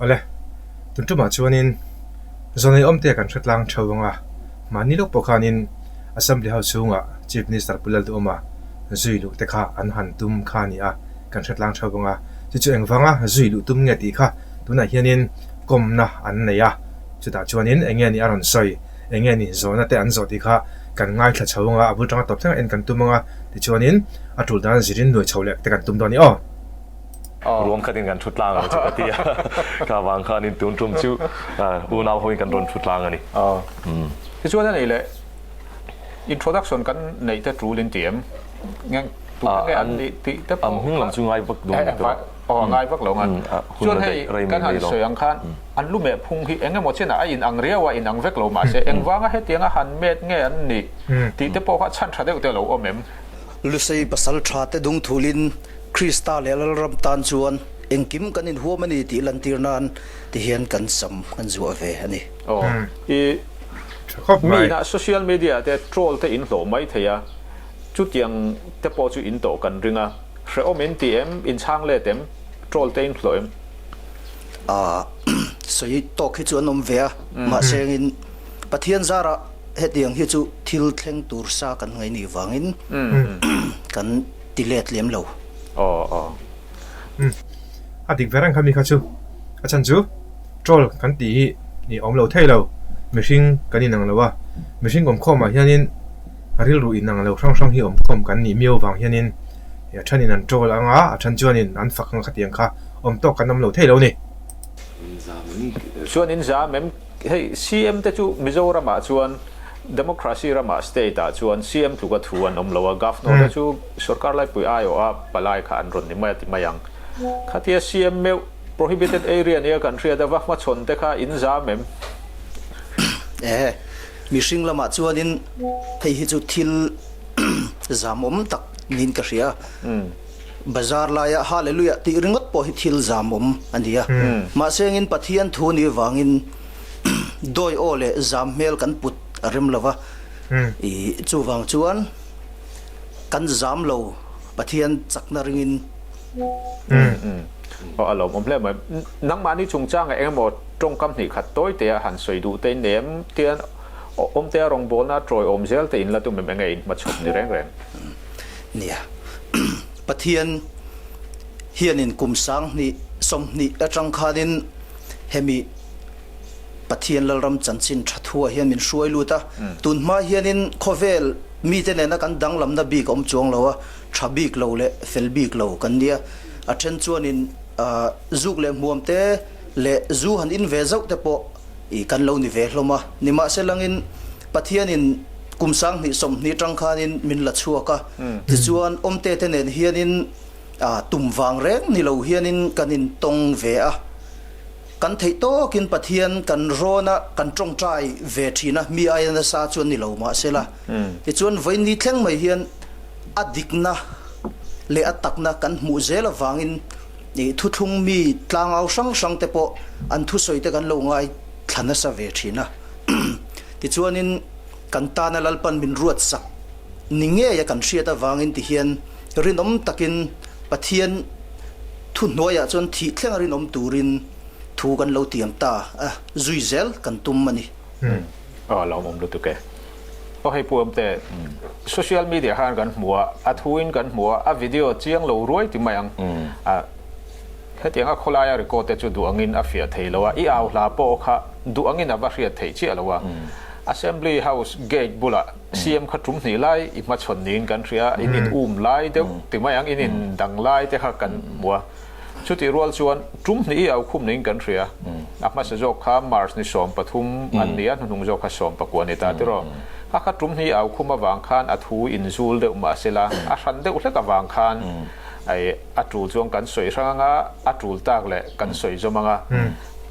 Awle, tun tumah chuanin zawnei awmte kan hre tlang theuh ang a, mahni lawk pawh khanin Assembly House chhungah Chief Minister Pu Lalduhawma zui luh te kha an han tum kha a ni a, kan hre tlang theuh ang a, chu chu engvanga zui luh tum nge tih kha tunah hianin kawmna an nei a, chutah chuanin eng nge ni a rawn sawi, eng nge ni zawhna te an zawh tih kha kan ngaithla chho ang a, a bul tanga tawp thleng a en kan tum ang a, tichuanin a tul dan zirin nuai chho leh te kan tum dawn a ni aw. Ruang khatin kan thu tlang ang chu ka ti a, kha vang khanin tun tum chu unau hoin kan rawn thu tlang a ni. Tichuan a nei leh introduction kan neih te tul in ti em? Nge tute nge an nih tih te pawh An hming lam chu ngai vak dawn ni tawh. Aw ngai vak lo ang. Chuan hei kan han sawi ang khan an lu meh phung hi eng emaw chenah a in ang riau a in ang vek lo mahse engvanga hetianga han met nge an nih tih te pawh kha chhan tha deuh te a lo awm em? Lusei pasal tha te dungthulin Krista leh Lalram tan chuan engkim kan inhuam a ni tih lantir nan ti hian kan sam kan zuah ve a ni. Aw, i mi inah social media te troll te in hlawh mai thei a, chutiang te pawh chu in tawh kan ring a, hrehawm in ti em, in chhang let em, troll te in hlawh em? A sawi tawk hi chu an awm ve a, mahse engin Pathian zarah hetiang hi chu thil thleng tur sa kan ngaih nih vangin kan ti let lem lo. Aw aw. Umm. A dik ve reng kha mi kha chu. A chhan chu troll kan tih hi i awm lo thei lo. Mihring kan inang lo a. Mihring awmkhawm ah hianin rilru inang lo hrang hrang hi awmkhawm kan nih miau vang hianin a thenin an troll ang a, a then chuanin an fak ang khatiang kha awm tawk kan awm lo thei lo ni. Chuan in zam em? Hei CM te chu Mizoram ah chuan Democracy ram ah state ah chuan CM tluka thu an awm lo a, Governor te chu sorkar laipui aiawh a palai kha an rawn ni mai a ti mai ang. Khatia CM meuh prohibited area nia kan hriat a va hmachhawn te kha in zam em? Ehe, mihring lamah chuanin hei hi chu thil zamawm tak niin ka hria. Bazar laia Hallelujah tih ringawt pawh hi thil zamawm a ni a. Mahse engin Pathian thu ni vangin dawi aw leh zam hmel kan put a rem lo va. I chuvang chuan kan zam lo Pathian chakna ringin. Aw a lawmawm hle mai. Nangmahni chungchanga engemaw tawngkam hnih khat tawi te a han sawi duh te in nei em? Tian awmtea rawngbawlna tawiawm zel te in la tum em enge in hmachhawp ni reng reng? Nia. Pathian hianin kum 20 20 atang khanin hemi Pathian Lalram chanchin tha thuah hian min hruai lut a. Tun hma hianin khawvel mite nena kan danglamna bik a awm chuang lo a, tha bik lo leh fel bik lo kan nia. A then chuanin zuk leh hmuam te leh zu han in ve zauh te pawh i kan lo ni ve hlawm a. Nimahselangin Pathianin kum 20 20 tang khanin min la chhuak a, tichuan awmte te nen hianin tum vang reng ni lo hianin kan intawng ve a. Kan theih tawkin Pathian kan rawn a, kan tawngtai ve thin a, mi aia nasa chuan ni lo mahsela. Tichuan vawiin thleng mai hian a dikna leh a takna kan hmuh zel avangin thuthlung mi tlangau hrang hrang te pawh an thusawi te kan lo ngai thla nasa ve thin a. Tichuanin kan tana Lalpan min ruatsak ni ngeia kan hriat avangin tihian rinawm takin Pathian thuhnuaiah chuan thih thlenga rinawm turin thu kan lo tiam ta a, zui zel kan tum a ni. Aw lawmawm lutuk e. Aw hei Pu Awmte, social media khan kan hmu a, a thuin kan hmu a, a video chiang lo ruai ti mai ang. Hetianga khawlaia record te chu duh angin a fiah thei lo a, i au hla pawh kha duh angin a va hriat theih chiah lo a. Assembly House gate bulah CM kha tum hnih lai i hmachhawn niin kan hria a, in in um lai deuh ti mai ang, in in dang lai te kha kan hmu a. Chutih rual chuan tum hnih i au khum niin kan hria. A hmasa zawk kha March ni 13 an ni a, hnuhnung zawk kha 19 a ni ta tiraw. A kha tum hnih i au khum avang khan a thu inzul deuh mahsela a hran deuh hlek avang khan Ai, a tul chuan kan sawi hrang anga, a tul tak leh kan sawi zawm anga.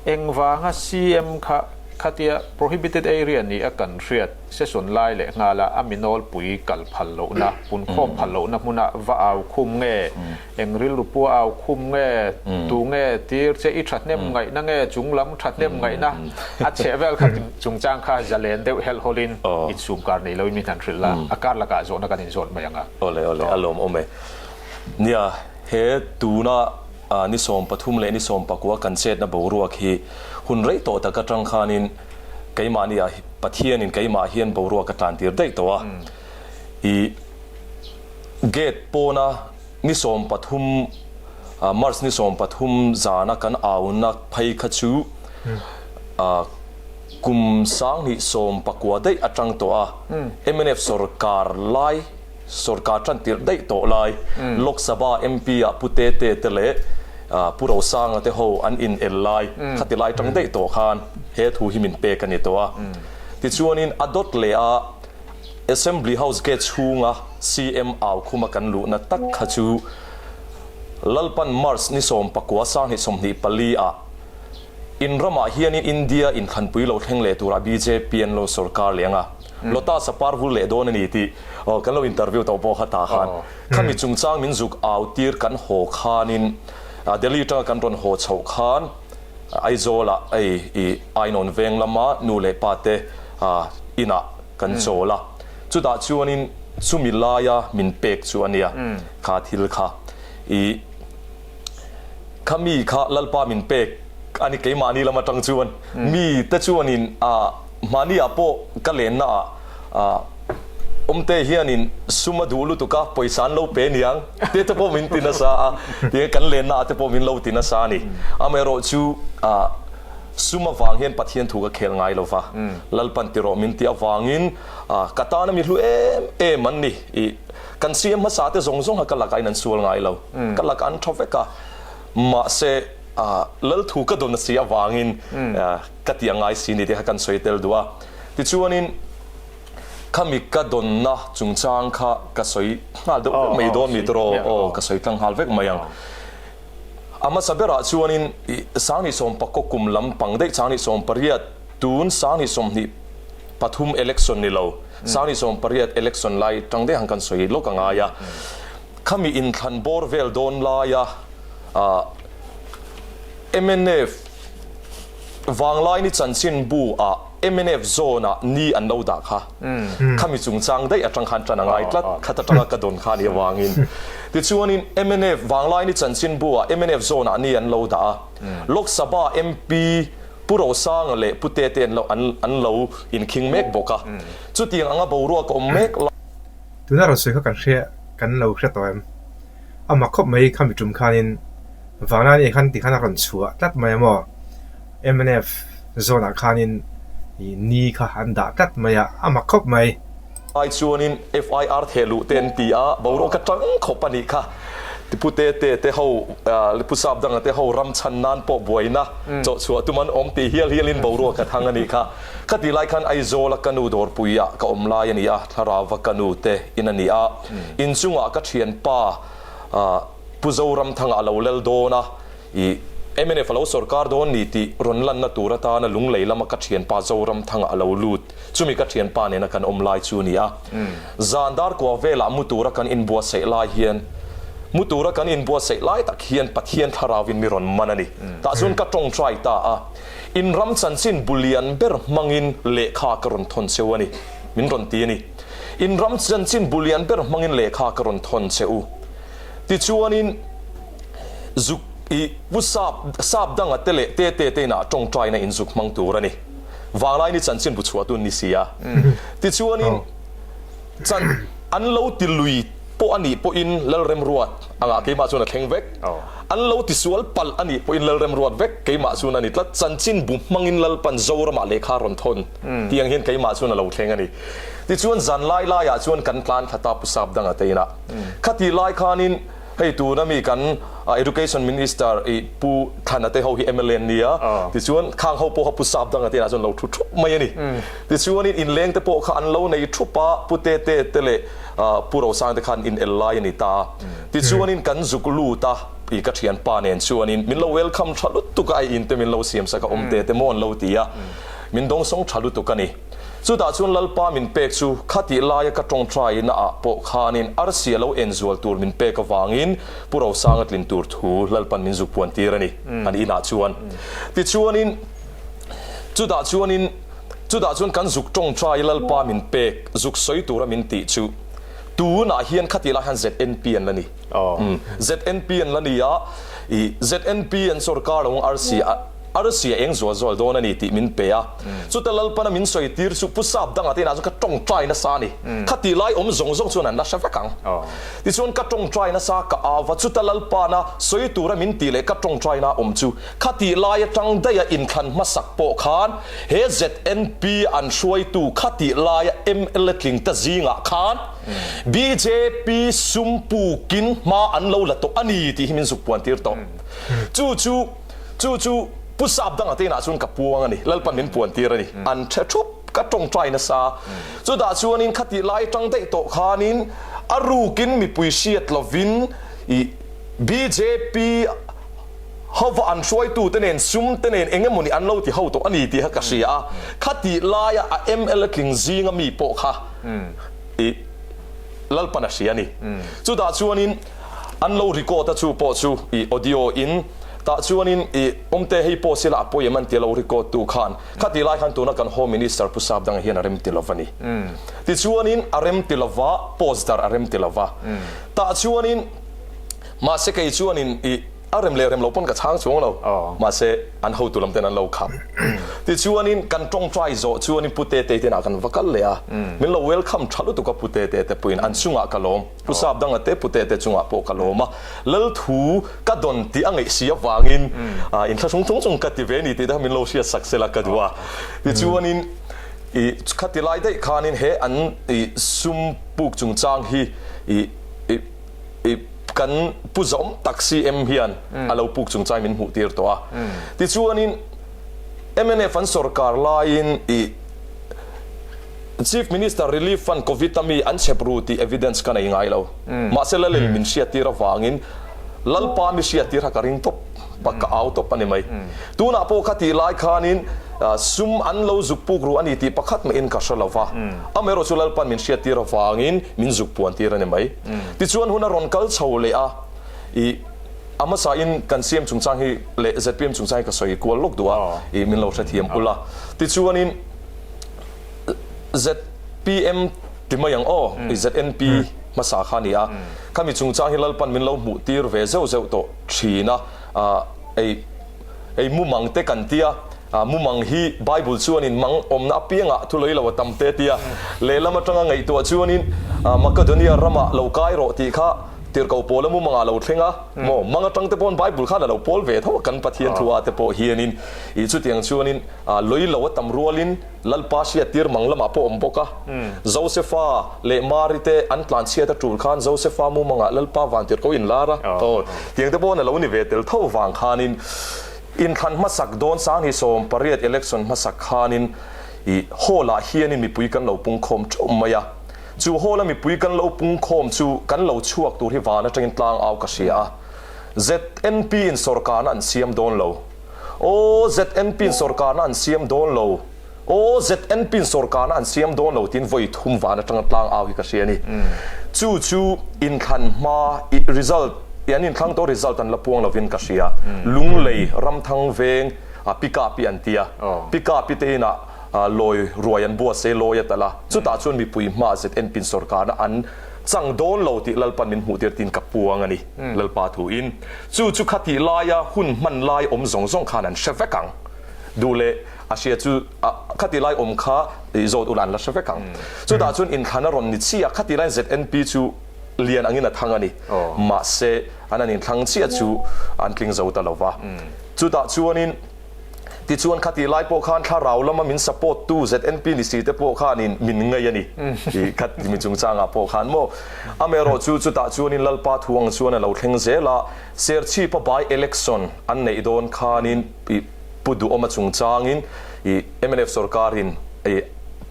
Engvanga CM kha khatia prohibited area ni a kan hriat session lai leh nghala a mi nawlpui kal phal lohna, punkhawm phal lohna hmuna va au khum nge, eng rilru pua au khum nge, tu nge tir che i thahnem ngaihna nge chunglam thahnem ngaihna a chheh vel kha chungchang kha zalen deuh helh hawlin insum kar nei loin min han hrilh la, a kar lakah zawhna kan inzawt mai anga. Awle awle, a lawmawm e. Nia, he tuna ni 13 leh ni 19 kan chetna boruak hi hun rei tawh tak atang khanin keimahni ah Pathianin keimah hian boruak a tlan tir daih tawh a. I gate pawna ni 13 March ni 13 zana kan auna phei kha chu kum 2019 daih atang tawh a mnf sorkar lai Sorkar tan tirh daih tawh lai Lok Sabha MP ah Pu Tete te leh Pu Rosanga te ho an in el lai khati lai tang daih tawh khan he thu hi min pek a ni tawh a. Tichuanin a dawt leh a Assembly House gate chhunga CM au khuma kan luhna tak kha chu Lalpan March ni 19 2024 ah In ramah hianin India inthlanpui lo thleng leh turah bjp an lo sorkar leh ang a, Lotus a par vul leh dawn a ni tih kan lo interview tawh pawh kha tah khan khami chungchang min zuk au tir kan haw khanin Delhi atanga kan rawn haw chhoh khan Aizawlah hei i Ainawn veng lama nu leh pa te inah kan chawl a, chutah chuanin chumi laia min pek chu a nia kha thil kha i. Kha mi kha Lalpa min pek a ni keimahni lam atang chuan mi te chuanin ah mahni ah pawh ka lenna ah ah awmte hianin sum a duh lutuk a pawisa an lo pe niang te te pawh min ti nasa a tia kan lenna ah te pawh min lo ti nasa a ni. Amaherawh chu ah sum avang hian Pathian thu ka khel ngai lova Lalpan ti rawh min tih avangin ah ka tana mi hlu em em an ni ih Kan CM hmasa te zawng zawng kha ka lakah in an sual ngai lo. Ka lakah an tha vek a. Mahse, lal thu ka dawn si avangin ka tih a ngai si ni te kha kan sawi tel duh a. Tichuanin khami ka dawnna chungchang kha ka sawi nghal deuh vek mai dawn mi tawh aw ka sawi tlang nghal vek mai ang. A hmasa berah chuanin 2019 kum lampang daih 2018 tun 2023 election ni lo 2018 election lai tang daih ang kan sawi lawk a ngai a. Khami inthlan bawr vel dawn laia mnf Vanglaini chanchinbu ah mnf zone ah ni an lo dah kha. Khami chungchang daih atang khan tan a ngai tlat khat atanga ka dawn kha a nih avangin. Tichuanin mnf Vanglaini chanchinbu ah mnf zone ah ni an lo dah a. Lok Sabha MP Pu Rosanga leh Pu Tete an lo an lo inkhing mek bawk a. Chutiang anga boruak a awm mek lai. Tuna rawn sawi kha kan hria kan lo hre tawh em? A mak khawp mai khami tum khanin Vanglani khan tikhan a rawn chhuah tlat mai a maw? Mnf zone ah khanin ih ni kha an dah tlat mai a, a mak khawp mai. Ai chuanin FIR theh luh te an ti a, boruak a tang khawp a nih kha. Pu Tete te ho, Pu Sapdanga te ho ram chhan nan pawh buaina chawhchhuah tum an awm tih hial hialin boruak a thang a nih kha. Khatih lai khan Aizawla ka nu dawrpuiah ka awm lai a ni a, thlarauva ka nu te in a ni a. Inchungah ka thianpa Pu Zoramthanga a lo lel dawn a, i mnf a lo sawrkar dawn ni tih rawn lanna tur atana lunglei lama ka thianpa Zoramthanga a lo lut. Chumi ka thianpa nena kan awm lai chu a ni a. Zan dar kua velah mu tura kan inbuatsaih lai hian, mu tura kan inbuatsaih lai tak hian Pathian thlarauvin mi rawn man a ni. Tah chuan ka tawngtai ta a, In ram chanchin bu lian ber hmangin lehkha ka rawn thawn che u a ni, min rawn ti a ni. In ram chanchin bu lian ber hmangin lehkha ka rawn thawn che u. Tichuanin zuk i pu sap sap danga te leh te te te inah tawngtaina in zuk hmang tur a ni. Vanglaini chanchin bu chhuah tun ni si a. Tichuanin chan an lo ti lui pawh a nih pawhin Lalremruat angah keimah chuan a thleng vek. An lo ti sual palh a nih pawhin Lalremruat vek keimah chuan a ni tlat. Chanchin bu hmangin Lalpan Zoramah lehkha a rawn thawn tih ang hian keimah chuan a lo thleng a ni. Tichuan zan lai laiah chuan kan tlan thla ta Pu Sapdanga te inah. Khatih lai khanin hei tuna mi kan Education Minister i Pu Thana te ho hi mla an nia, tichuan khang ho pawh kha Pu Sapdanga te inah chuan lo thu thup mai a ni. Tichuanin inleng te pawh kha an lo nei thup a, Pu Tete te leh Pu Rosang te khan in el lai a ni ta. Tichuanin kan zuk lut a, i ka thianpa nen chuanin min lo welcome tha lutuk a, ai in te min lo siam sak a, awm te te maw an lo ti a, min dawngsawng tha lutuk a ni. Chutah chuan Lalpa min pek chu khatih laia ka tawngtaina ah pawh khanin arsi a lo en zual tur min pek avangin Pu Rosanga tlin tur thu Lalpan min zuk puan tir a ni an inah chuan. Tichuanin chutah chuanin chutah chuan kan zuk tawngtai Lalpa min pek zuk sawi tura min tih chu. Tunah hian khatih lai hian ZNP an la ni. ZNP an la ni a, i ZNP an sorkar lo ang arsi a arsi a eng zual zual dawn a ni tih min pe a. Chuta Lalpana min sawi tir chu Pu Sap danga te inah chuan ka tawngtai nasa a ni. Khatih lai awm zawng zawng chuan an la hre vek ang. Tichuan ka tawngtai nasa ka au va, chuta Lalpana sawi tura min tih leh ka tawngtaina awm chu Khatih lai atang daiha inthlan hmasak pawh khan he ZNP an hruaitu khatih laia mla tling ta zingah khan bjp sum pukin hma an lo la tawh a ni tih hi min zuk puan tir tawh. Chu chu chu chu Pu Sap danga te inah chuan ka puang a ni, Lalpan min puan tir a ni. An hre thup, ka tawngtai nasa. Chutah chuanin khatih lai atang daih tawh khanin a rukin mipui hriat lovin ih bjp Hova an hruaitute nen sum te nen eng emawni an lo ti ho tawh a ni tih kha ka hria a, khatih laia a mla tling zinga mi pawh kha i Lalpan a hria a ni. Chutah chuanin an lo record a chu pawh chu i audio in tah chuanin i awmte hei pawh sila a pawi em an tia lo record tu khan khatih lai khan tuna kan Home Minister Pu Sapdanga hian a rem ti lova ni. Tichuanin a rem ti lova post dar a rem ti lova tah chuanin mahse kei chuanin i A rem leh rem lo pawn ka chhang chuang lo. Mahse, an hotu lam ten an lo kham. Tichuanin kan tawngtai zawh chuanin Pu Tetei te inah kan va kal leh a. Min lo welcome tha lutuk a Pu Tete te pawhin an chungah ka lawm. Pu Sap danga te Pu Tete chungah pawh ka lawm a. Lal thu ka dawn tih a ngaih si avangin inthlahrung chung chung ka ti ve ni tih te kha min lo hriat sak sela ka duh a. Tichuanin i khati lai daih khanin he an i sum puk chungchang hi i i I kan pu zawm tak CM hian a lo puk chungchang min hmuh tir tawh a. Tichuanin mnf an sorkar laiin i Chief Minister Relief Fund Covid a mi an chhep ru tih evidence ka nei ngai lo. Mahse Lalin min hriattir avangin Lalpa mi hriattir kha ka ring tawp a, ka au tawp a ni mai. Tunah pawh kha tih lai khanin sum an lo zuk puk ru a ni tih pakhat mahin ka hre lo va. Amaherawh chu Lalpan min hriattir avangin min zuk puan tir a ni mai. Tichuan hun a rawn kal chho leh a, i a hmasain kan CM chungchang hi leh zpm chungchang hi ka sawi kual lawk duh a, i min lo hrethiam ula. Tichuanin zpm ti mai ang aw, i ZNP hmasa kha a ni a, khami chungchang hi Lalpan min lo hmuh tir ve zeuh zeuh tawh thin a, ei Hei mumang te kan tia, mumang hi Bible chuanin mang awmna apiangah thu lei lo a tam te tia. Lehlam atanga ngaihtuah chuanin Makedonia ramah lo kai rawh tih kha tirhkoh pawla mumangah lo thleng a, maw mang atang te pawn Bible khan a lo pawl ve tho a kan Pathian thu ah te pawh hianin ih chutiang chuanin lei lo a tam rualin Lalpa hriattir mang lamah pawh awm bawk a. Josefa leh Mari te an tlanchhiat a tul khan Josefa mumangah Lalpa vantirhkoh inlar a, aw, tiang te pawn a lo ni ve tel tho vang khanin inthlan hmasak dawn Sanghi 18 election hmasak khanin i hall ah hianin mipui kan lo pungkhawm teuh mai a. Chu hall a mipui kan lo pungkhawm chu kan lo chhuak tur hi van atangin tlang au ka hria a. ZNP in sawrkarna an siam dawn lo. Aw ZNP in sawrkarna an siam dawn lo, aw ZNP in sawrkarna an siam dawn lo tiin vawi thum van atanga tlang au hi ka hria a ni. Chu chu inthlan hma i result i an inthlang tawh result an la puang lovin ka hria. Lunglei Ramthang veng a Pikapi an tia, Pikapi te inah lawi ruai an bua se lawi a talh a, chutah chuan mipui hma ZNP in sawrkarna an chang dawn lo tih Lalpan min hmuh tir tiin ka puang a ni Lalpa thuin. Chu chu khatih laia hun hman lai awm zawng zawng khan an hre vek ang. Duh leh a hria chu khatih lai awm kha zawt ula an la hre vek ang. Chutah chuan inthlan a rawn ni chiah a, khatih laiin ZNP chu lian angin a thang a ni. Mahse, an han inthlang chiah chu an tling zo ta lo va. Chutah chuanin. Tichuan khatih lai pawh khan thlarau lama min support tu ZNP ni si te pawh khanin min ngei a ni tih khat mi chungchangah pawh khan maw. Amaherawh chu chutah chuanin Lalpa thu ang chuan a lo thleng zel a, Serchhipa by election an neih dawn khanin ih Pu Duhawma chungchangin ih mnf sorkarin ih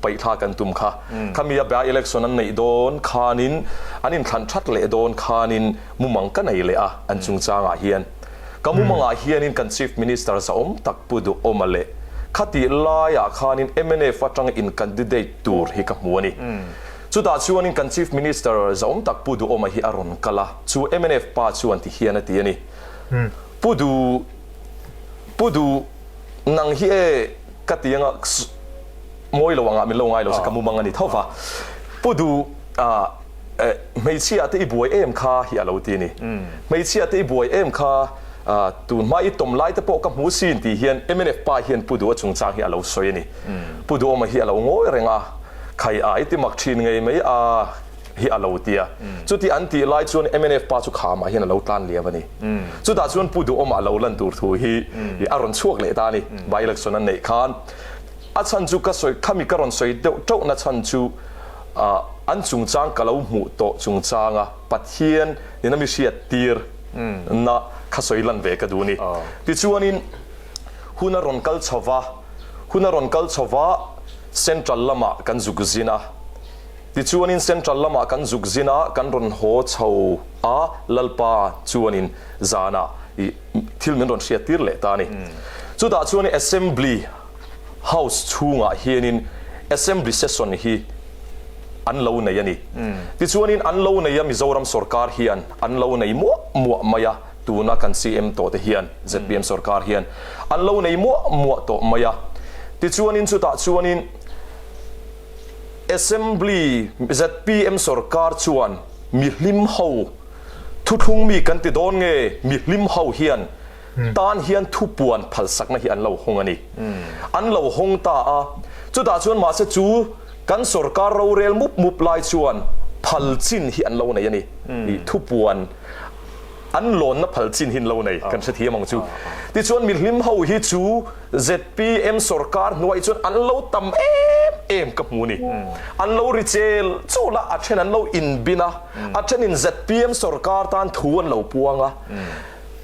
paihthlak an tum kha. Khami a by election an neih dawn khanin an inthlan that leh dawn khanin mumang ka nei leh a an chungchangah hian. Ka mumangah hianin kan Chief Minister zahawm tak Pu Duhawma leh khatih laiah khanin mnf atanga in candidate tur hi ka hmu a ni. Chutah chuanin kan Chief Minister zahawm tak Pu Duhawma hi a rawn kal a, chu mnf pa chuan ti hian a ti a ni. Pu Duh, Pu Duh, nang hi e ka ti anga mawi lo angah min lo ngai lo se ka mumang a ni tho va. Pu Duh, ah. Hmeichhia te i buai em kha hi a lo ti a ni. Hmeichhia te i buai em kha tun hma i tawm lai te pawh ka hmu sin tih hian mnf pa hian Pu Duha chungchang hi a lo sawi a ni. Pu Duhawma hi a lo ngawi reng a, khai a i ti mak thin ngei mai a hi a lo ti a. Chuti an tih lai chuan mnf pa chu khamah hian a lo tlan liam a ni. Chutah chuan Pu Duhawma a lo lan tur thu hi a rawn chhuak leh ta a ni. By election an neih khan a chhan chu ka sawi khami ka rawn sawi deuh teuh na chhan chu an chungchang ka lo hmuh tawh chungchanga Pathian in a mi hriat tir na kha sawi lan ve ka duh ni. Tichuanin hun a rawn kal chho va, hun a rawn kal chho va Central lamah kan zuk zin a, tichuanin Central lamah kan zuk zin a, kan rawn haw chho a, Lalpa chuanin zanah i thil min rawn hriat tir leh ta a ni. Chutah chuanin Assembly House chhungah hianin Assembly Session hi an lo nei a ni. Tichuanin an lo nei a, Mizoram sorkar hian an lo nei muah muah mai a, tuna kan CM tawh te hian, zpm sorkar hian an lo nei muah muah tawh mai a. Tichuanin chutah chuanin Assembly zpm sorkar chuan mihlim ho thuthlung mi kan ti dawn nge mihlim ho hian tan hian thupuan phalsakna hi an lo hawng a ni. An lo hawng ta a, chutah chuan mahse chu kan sorkar rorel mup mup lai chuan phal chin hi an lo nei a ni. Thupuan an lawnna phal chin hi an lo nei, kan hrethiam ang chu. Tichuan mihlim ho hi chu zpm sorkar hnuai chuan an lo tam em em ka hmu a ni. An lo ri chel chul a, a then an lo inbin a, a thenin zpm sorkar tan thu an lo puang a.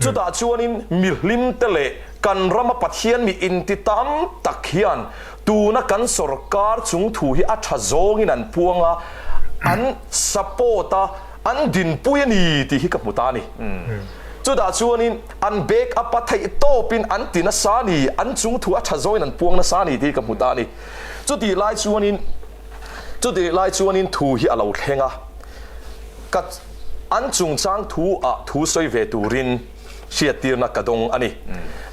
Chutah chuanin mi hlimte leh kan rama Pathian mi inti tam tak hian tuna kan sorkar chung thu hi a tha zawngin an puang a, an support a, an dinpui a ni tih hi ka hmu ta a ni. Chutah chuanin an back up a theih tawpin an ti nasa a ni, an chung thu a tha zawngin an puang nasa a ni tih hi ka hmu ta a ni. Chutih lai chuanin chutih lai chuanin thu hi a lo thleng a, ka. An chungchang thu ah thu sawi ve turin hriattirna ka dawng a ni.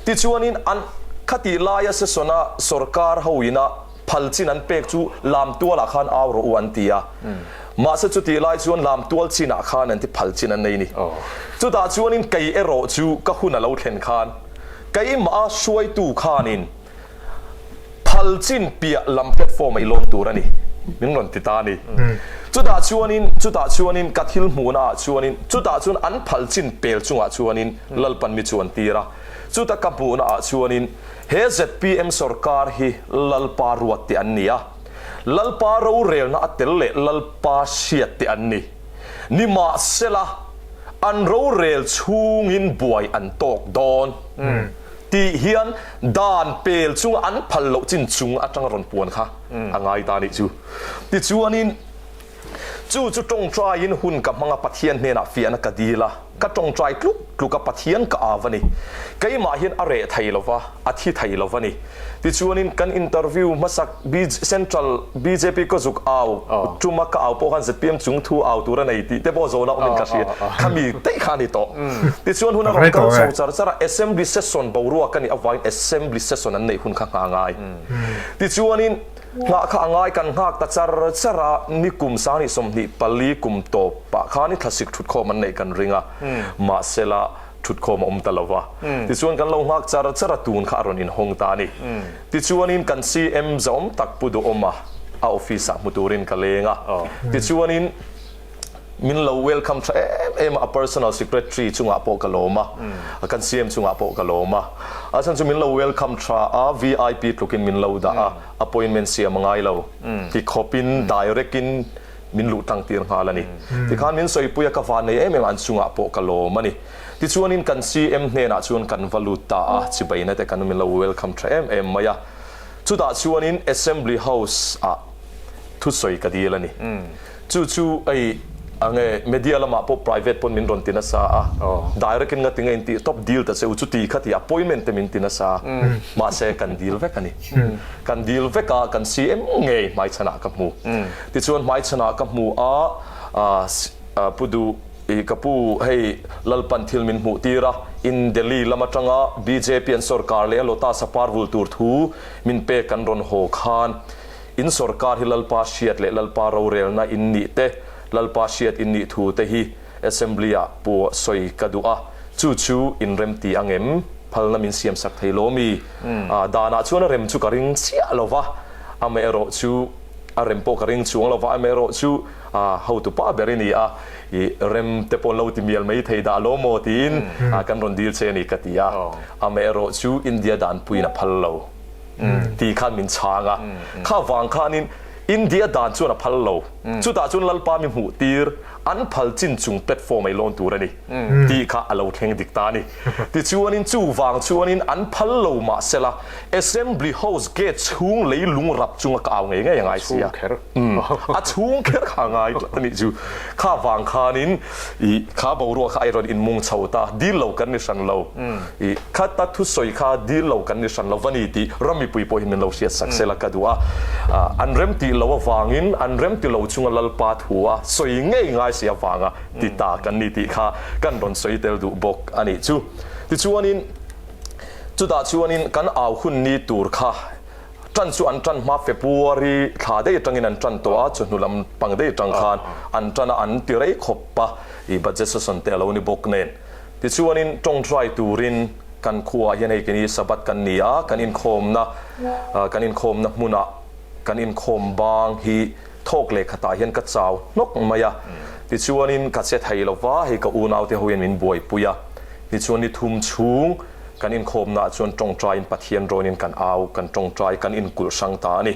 Tichuanin an khatih laia session-a sorkar ho ina phal chin an pek chu lamtualah khan au rawh u an ti a. Mahse chutih lai chuan lamtual chinah khan an ti phal chin an nei ni. Chutah chuanin kei erawh chu ka hun a lo thlen khan keimah a hruaitu khanin Phal chin piah lam platform a i lawn tur a ni, min rawn ti ta a ni. Chutah chuanin, chutah chuanin ka thil hmuhna ah chuanin, chutah chuan an phal chin pel chungah chuanin Lalpan mi chu an tir a. Chuta ka hmuhna ah chuanin he zpm sorkar hi Lalpa ruat te an ni a, Lalpa rorelna a tel leh Lalpa hriat te an ni. Nimahsela, an rorel chhungin buai an tawk dawn. Tih hian dan pel chunga an phal loh chin chung atanga rawn puan kha a ngai ta anih chu. Tichuanin chu chu tawngtaiin hun ka hmang a, Pathian hnenah fiahna ka dil a, ka tawngtai tluk tluk a, Pathian ka au a ni. Keimah hian a reh thei lova, a thi thei lova ni. Tichuanin kan interview hmasak Central bjp ka zuk au tuma ka au pawh khan zpm chung thu au tur a nei tih te pawh zawhna awmin ka hria. Khami daih kha a ni tawh. Tichuan hun a rawn kal chho char char a, Assembly session boruak a nih avangin Assembly session an neih hun kha nghah a ngai. Tichuanin nghah kha a ngai kan nghak ta char char a, nikum 2024 kum tawpah khanin thlasik thutkhawm an neih kan ring a, mahsela, Thutkhawm a awm ta lo va. Tichuan kan lo nghak char char a, tun kha a rawn inhawng ta a ni. Tichuanin kan CM zahawm tak Pu Duhawma a office ah hmu turin ka leng a. Tichuanin min lo welcome tha em em a, a personal secretary chungah pawh ka lawm a, kan CM chungah pawh ka lawm a. A chhan chu min lo welcome tha a, VIP tlukin min lo dah a, appointment siam a ngai lo ti khawpin direct in min luh tlang tir nghal a ni. Tikhan min sawipui a, ka van nei em em a, an chungah pawh ka lawm a ni. Tichuanin kan CM hnenah chuan kan va lut ta a, chibaina te kan min lo welcome tha em em mai a. Chutah chuanin Assembly House ah thusawi ka dil a ni. Chu chu hei ange media lamah pawh private pawn min rawn ti nasa a, direct in nga tinge in tih tawp dil ta che u chuti kha ti appointment te min ti nasa a, mahse kan dil vek a ni. Kan dil vek a, kan CM ngei hmaichhanah ka hmu. Tichuan hmaichhanah ka hmu a, Pu Duh i ka pu hei Lalpan thil min hmuh tir a, in Delhi lam atanga bjp an sorkar leh a Lotus a par vul tur thu min pek kan rawn haw khan in sorkar hi Lalpa hriat leh Lalpa rorelna in nih te, Lalpa hriat in nih thu te hi Assembly ah pu sawi ka duh a, chu chu in rem ti ang em? Phalna min siam sak thei lo mi? Danah chuan a rem chu ka ring chiah lo va, amaherawh chu a rem pawh ka ring chuang lo va, amaherawh chu hotu pa ber i ni a, i rem te pawh an lo ti mial mai thei dah lo maw tiin kan rawn dil che a ni ka ti a, amaherawh chu India danpuiin a phal lo. Ti khan min chhang a, kha vang khanin India dan chuan a phal lo. Chutah chuan Lalpa mi hmuh tir an phal chin chung platform ei lawn tur a ni tih kha a lo thleng dik ta a ni. Tichuanin chu vang chuanin an phal lo mahsela Assembly House gate chhung leilung rap chunga ka au ngei ngei a ngai si a. A chhung kher kha a ngai tlat a nih chu. Kha vang khanin i kha boruak kha a rawn inmung chho ta, dil lo kan ni hran lo. I khata thusawi kha dil lo kan ni hran lo va ni tih ram mipui pawhin min lo hriat sak sela ka duh a. An rem tih lo avangin an rem ti lo chunga Lalpa thu a sawi ngei ngai si avanga ti ta kan ni tih kha kan rawn sawi tel duh bawk a nih chu. Tichuanin chutah chuanin kan au hun ni tur kha Ṭan chu an ṭan hma February thla daih aṭangin an ṭan tawh a, chawhnu lam pang daih aṭang khan an ṭan a, an ti rei khawp a, i budget session te a lo ni bawk nen. Tichuanin ṭawngṭai turin kan khuaah hian hei kini Sabbath kan ni a, kan inkhawmna kan inkhawmna hmunah kan inkhawm bang hi thawk leh khatah hian ka chau hnawk mai a, tichuanin ka che thei lo va, hei ka unaute ho hian min buaipui a, tichuan ni thum chhung Kan inkhawmnaah chuan tawngtaiin Pathian rawnin kan au, kan tawngtai, kan inkulh hrang ta a ni.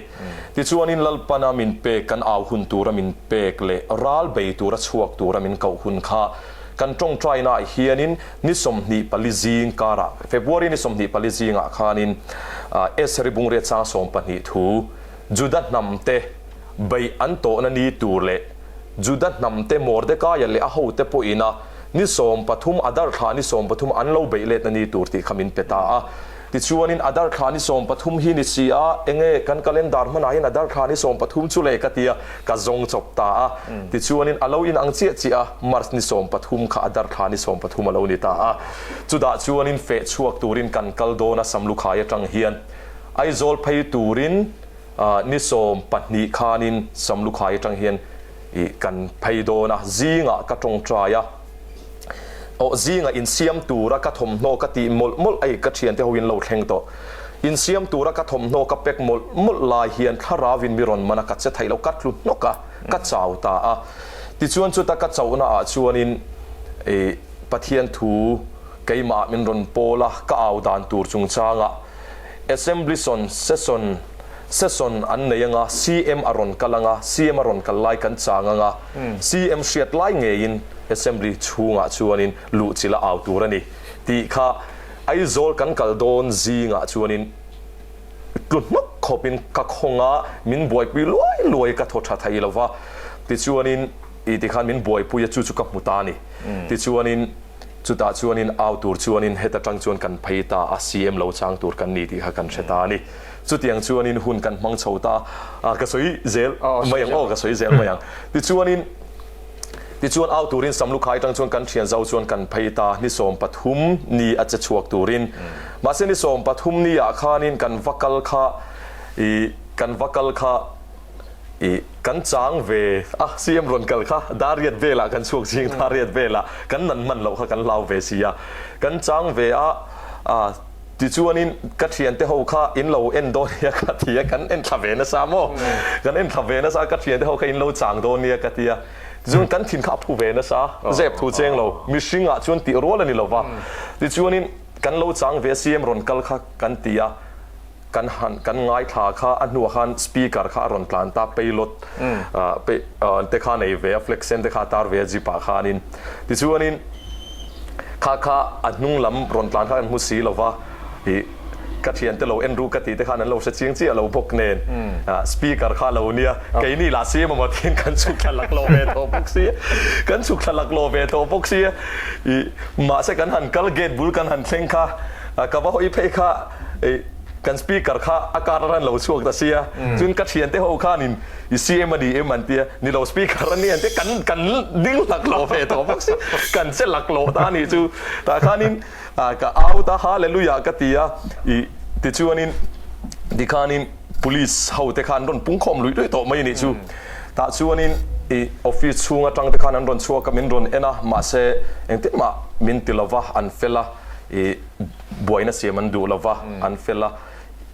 Tichuanin Lalpana min pek, kan au hun tura min pek leh ral bei tura chhuak tura min koh hun kha kan tawngtainaah hianin ni 24 zing karah, February ni 24 zingah khanin Eseri Bungria chang 12 thu, Juda hnamte beih an tawhna ni tur leh Juda hnamte Mordekaia leh a hote pawhina Ni 13, Adar thla ni 13 an lo beih letna ni tur tih kha min pe ta a. Tichuanin Adar thla ni 13 hi ni si a, enge kan calendar hmanah hian Adar thla ni 13 chu le ka ti a, ka zawng chawp ta a. Tichuanin a lo inang chiah chiah a, March ni 13 kha Adar thla ni 13 a lo ni ta a. Chutah chuanin feh chhuak turin kan kal dawn a Samlukhai atang hian Aizawl phei turin Ni 12 khanin Samlukhai atang hian i kan phei dawn a, zingah ka tawngtai a, aw zingah insiam tura ka thawmhnaw ka tih mawlh mawlh a, ka thiante ho in lo thleng tawh. Insiam tura ka thawmhnaw ka pack mawlh mawlh lai hian thlarauin mi rawn man a, ka che theih lo, ka tlu hnawk a, ka chau ta a. Tichuan chuta ka chauhna ah chuanin i Pathian thu keimah min rawn pawl a, ka au dan tur chungchangah Assembly sawn session session an nei anga, CM a rawn kal anga, CM a rawn kal lai kan chang anga, CM hriat lai ngeiin Assembly chhungah chuanin luhchilh a au tur a ni tih kha Aizawl kan kal dawn zingah chuanin tlu hnawk khawpin ka khawng a, min buaipui luai luai ka thaw tha thei lo va, tichuanin i tikhan min buaipui a chu chu ka hmu ta a ni. Tichuanin. Chutah chuanin au tur chuanin heta tang chuan kan phei ta a, CM lo chang tur kan ni tih kha kan hre ta a ni. Chutiang chuanin hun kan hmang chho ta a, ka sawi zel mai ang aw, ka sawi zel mai ang. Tichuanin, tichuan au turin Samlukhai tang chuan kan thian zau chuan kan phei ta, ni 13 ni a che chhuak turin. Mahse ni 13 ni ah khanin kan va kal kha, ih, kan va kal kha, I kan chang ve a, CM rawn kal kha Dariat velah kan chhuak zing Dariat velah kan nan hman loh kha kan hlau ve si a, kan chang ve a, a tichuanin ka thiante ho kha in lo en dawn nia ka ti a, kan en thla ve nasa maw, kan en thla ve nasa a, ka thiante ho kha in lo chang dawn nia ka ti a, tichuan kan thin kha a phu ve nasa, zep thu cheng lo, mihring ah chuan tih rual a ni lo va, tichuanin kan lo chang ve a, CM rawn kal kha kan ti a. Kan han kan ngaithla kha a hnuah khan speaker kha a rawn tlan ta pailot te kha nei ve a flex sen te kha a tar ve a jeep ah khanin tichuanin kha kha a hnung lam rawn tlan kha kan hmu si lova ih ka thiante lo en ru ka tih te khan an lo hre chiang chiah lo bawk nen speaker kha lo nia keini lah si emaw tiin kan chhuk thla laklawh ve tawh bawk si kan chhuk thla laklawh ve tawh bawk si ih mahse kan han kal gate bul kan han thleng kha ka va hawi phei kha Ei, kan speaker kha a kar a ran lo chhuak ta sia, chuan ka thiante ho khanin i CM a ni em an tia, ni lo speaker a ni an tia, kan kan ding laklawh ve tawh bawk si, kan che laklawh ta a nih chu. Tah khanin ka au ta hallelujah ka ti a, ih tichuanin tikhanin police ho te khan rawn pungkhawm luih luih tawh mai a nih chu. Tah chuanin. I office chhung atang te khan an rawn chhuak a, min rawn en a, mahse engtin mah min ti lova, an fel a, i buaina siam an duh lova, an fel a,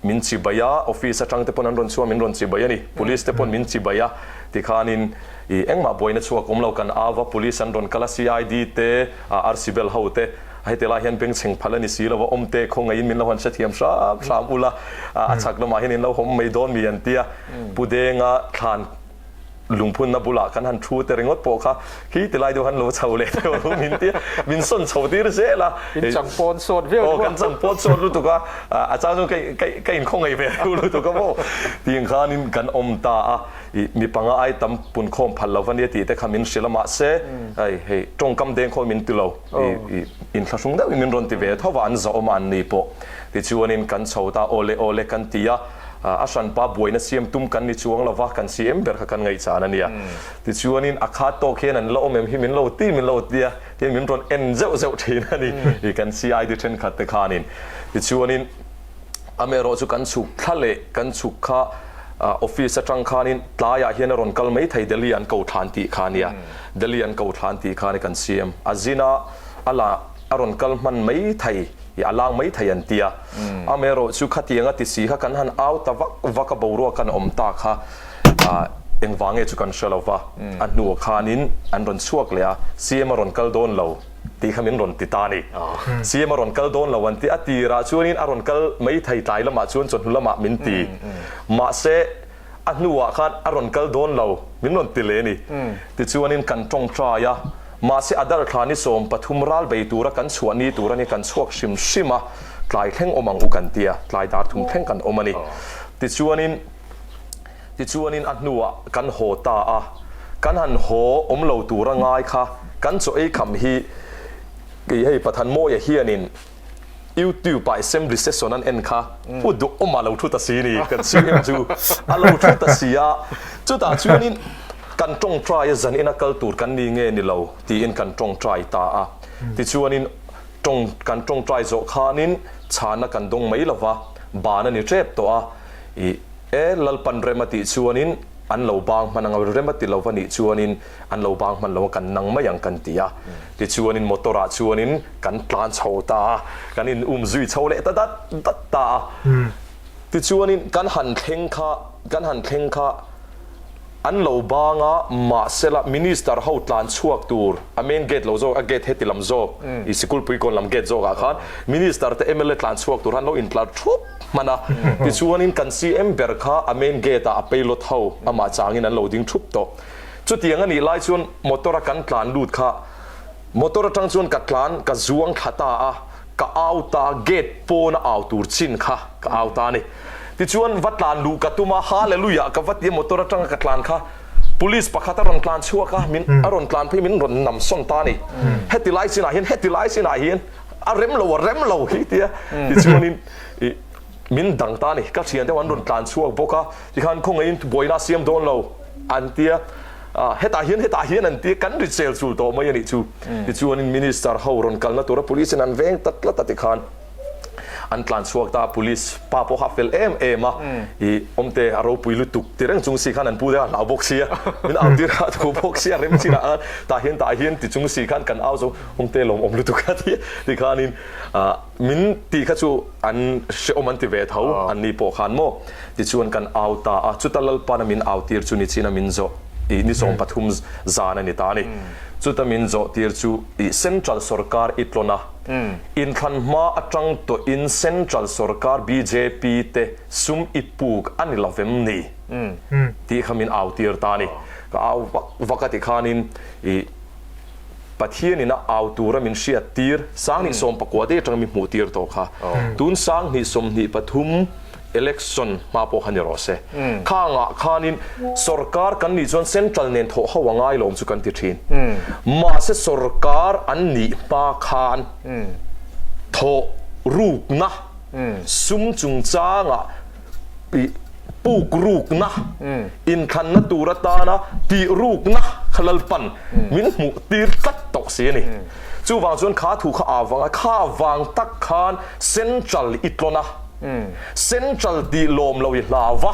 min chibai a, office atang te pawn an rawn chhuak a, min rawn chibai a ni, police te pawn min chibai a, tikhanin i engmah buaina chhuak awm lo, kan au va, police an rawn kal a, CID te, RC bel ho te, heti lai hian bengchheng phal a ni si lova, awmte khawngaihin min lo han hrethiam hram hram ula, a chhak lamah hian in lo hawm mai dawn mi an ti a, Pu Denga thlan Lungphunna bulah kan han thu te ringawt pawh kha khi ti lai deuh han lo chho leh deuh ru min tia min sawn chho tir zel a. In chang pawn sawt viau Aw kan chang pawn sawt lutuk a, a chang chuan ka ka ka inkhawng ngei ve deuh lutuk a maw tiang khanin kan awm ta a, ih mi panga ai tam pun khawm phal lo va nia tih te kha min hrilh a mahse hei hei tawngkam deng khawi min ti lo ih ih inthlahrung deuhin min rawn ti ve tho va an zawh awm a an ni pawh tichuanin kan chho ta awle awle kan ti a. A hranpa buaina siam tum kan ni chuang lova, kan CM ber kha kan ngaihchan a nia. Tichuanin a khat tawk hian an la awm em hi min lo ti min lo tia, tihian min rawn en zeuh zeuh thin a ni i kan CID thenkhat te khanin. Tichuanin amaherawh chu kan chhuk thla leh kan chhuk kha office atang khanin tlaiah hian a rawn kal mai thei Delhi an ko thlan tih kha a nia. Delhi an ko thlan tih kha a ni kan CM a zin a, a la a rawn kal hman mai thei i a lang mai thei an ti a. Amaherawh chu khatiang a ti si kha kan han au ta vak vak a boruak kan awm ta kha engvang nge chu kan hre lo va, a hnuah khanin an rawn chhuak leh a, CM a rawn kal dawn lo tih kha min rawn ti ta a ni. CM a rawn kal dawn lo an ti a, tirah chuanin a rawn kal mai thei tlai lamah chuan chawhnu lamah min ti. Mahse, A hnuah khan a rawn kal dawn lo, min rawn ti leh a ni. Tichuanin kan tawngtai a, mahse a darthla ni 13 ral bei tura kan chhuah ni tur a ni, kan chhuak hrim hrim a, tlai thleng awm ang u kan ti a, tlai dar thum thleng kan awm a ni. Tichuanin tichuanin a hnuah kan haw ta a, kan han haw awm lo tura ngai kha kan chaw ei kham hi kei hei Pathanmawia hianin, YouTube ah assembly session an en kha pu duh awm a lo thu ta si ni kan CM chu a lo thu ta si a chutah chuanin kan tawngtai a zan ina kal tur kan ni nge ni lo tiin kan tawngtai ta a tichuanin tawng kan tawngtai zawh khanin chhana kan dawng mai lova ban a ni tep tawh a i e Lalpan rem a tih chuanin an lo bang hman ang a rem a ti lova nih chuanin an lo bang hman lo a, kan nang mai ang kan ti a. Tichuanin motor ah chuanin kan tlan chho ta a, kan in um zui chho leh ta dat dat ta a. Tichuanin kan han thleng kha, kan han thleng kha an lo bang a, mahsela minister ho tlan chhuak tur a main gate lo zawk, a gate heti lam zawk, i sikul puikawn lam gate zawk ah khan minister te mla tlan chhuak tur han lo intlar thup hman a. Tichuanin kan CM ber kha a main gate ah a payload ho amah changin an lo ding thup tawh. Chutiang a nih lai chuan motor a kan tlan lut kha motor atang chuan ka tlan ka zuang thla ta a, ka au ta gate pawn a au tur chin kha ka au ta a ni. Tichuan va tlan luh ka tum a, Hallelujah ka va ti a motor atanga ka tlan kha police pakhat a rawn tlan chhuak a, min a rawn tlan phei min rawn nam sawn ta a ni. Heti lai chinah hian heti lai chinah hian a rem lo a rem lo hi tia tichuanin ih min dang ta a ni. Ka thian deuh an rawn tlan chhuak bawk a, tikhan khawngaihin buaina a siam dawn lo. An ti a, hetah hian hetah hian an ti a, kan ri chel chul tawh mai a nih chu. Tichuanin Minister ho rawn kalna tura Police in an veng ta tlat a tikhan an tlan chhuak ta a, Police pa pawh kha a fel em em a, i awmte a ropui lutuk ti reng chung si khan an pu te a hlau bawk sia, min au tir a thu bawk sia rem chinah khan tah hian tah hian ti chung si khan kan au zo awmte lawmawm lutuk a ti tikhanin Min tih kha chu an hrehawm an ti ve tho, an ni pawh khan maw? Tichuan kan au ta a, chuta Lalpana min au tir chu nichina min zawh i ni 13 zan a ni ta a ni. Chuta min zawh tir chu i Central sawrkar i tlawn a, inthlan hma atang tawhin Central sawrkar bjp te sum i puk a ni lovem ni? Tih kha min au tir ta a ni. Ka au vak vak a tikhanin i. Pathianin a au tura min hriat tir, 1019 te atanga mi hmuh tir tawh kha. Tun 2023 election hma pawh kha ni rawh se. Khangah khanin sorkar kan nih chuan central nen thawh ho a ngai lawm chu kan ti thin. Mahse sorkar an nih hma khan thawh rukna sum chungchangah puk rukna, inthlanna tur atana tih rukna kha Lalpan min hmuh tir tlat tawh si a ni. Chuvang chuan kha thu kha a vang a, kha vang tak khan Central i tlawn a, Central tih lawm lo i hlau va.